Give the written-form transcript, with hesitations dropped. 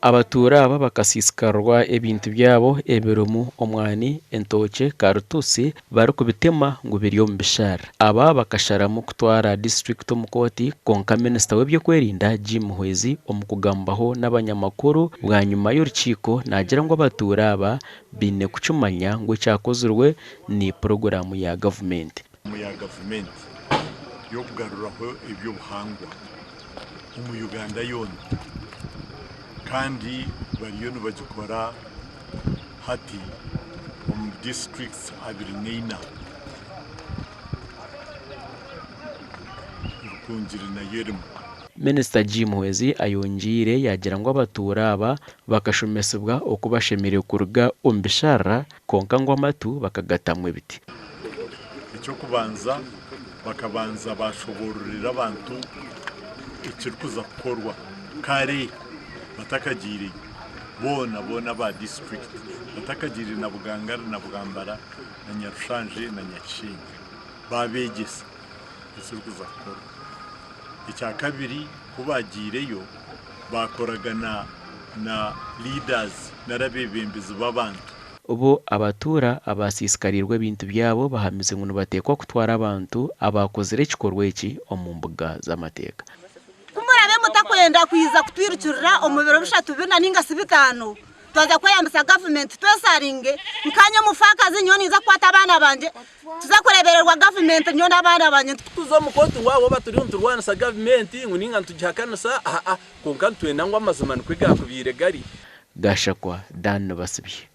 Abatuura aba bakasiisikarirwa ebintu byabo ebirimu omwani, entookye, karutuusi barikubitema ngu biri omu bisharara. Aba bakasharamu kutwara disiturikiti omu kooti kwonka minisita w'eby'okwerinda Jim Muhwezi omu kugambaho n'abanyamakuru bwanyima y'orukiiko naagira ngu abatuura aba baine kukimanya ngu ekyakozirwe ni puroguraamu ya gavumenti. Ya gavumenti y'okugaruraho eby'obuhangwa omu Uganda yoona kandi bariyo nibagikora hati omu disiturikiti 24 Rukungiri nayo erimu. Minisita Jim Muhwezi ayongyeire yaagira ngu abatuura aba bakashomesibwa oku bashemereire kuruga omu bisharara kwonka ngu amatu bakagatamu ebiti. Eky'okubanza bakabanza baashoboororera abantu ekirikuza kukorwa kare batakagiireyo boona boona aba disiturikiti batakagiire na Bugangari na Bwambara na Nyarushanje na Nyakishenyi baabeegyesa ekirikuza kukorwa. Ekyakabiri ku baagiireyo baakoragana na leaders nari abeebembezi b'abantu. Bo abatuura abaasiisikariirwe ebintu byabo bahamize ngu nibateekwa kutwara abantu abaakozire ekikorwa eki omu mbuga z'amateeka. Ku muraabe mutakwenda kwija kutwirukirira omu biro bishatu, bina nainga shi bitaano, twaza kweyambisa gavumenti twesaringe. Nkaanye omufaakazi nyowe ninza kukwata abaana bangye tuze kureebererwa gavumenti nyowe n'abaana bangye. Titukuza omu kooti ngu ahabw'okuba turiyo niturwanisa gavumenti ngu nainga nitugihakanisa, aa, kwonka nitwenda ngu amazima nikwo gaakubaire gari. Gashakwa Dan Basibye.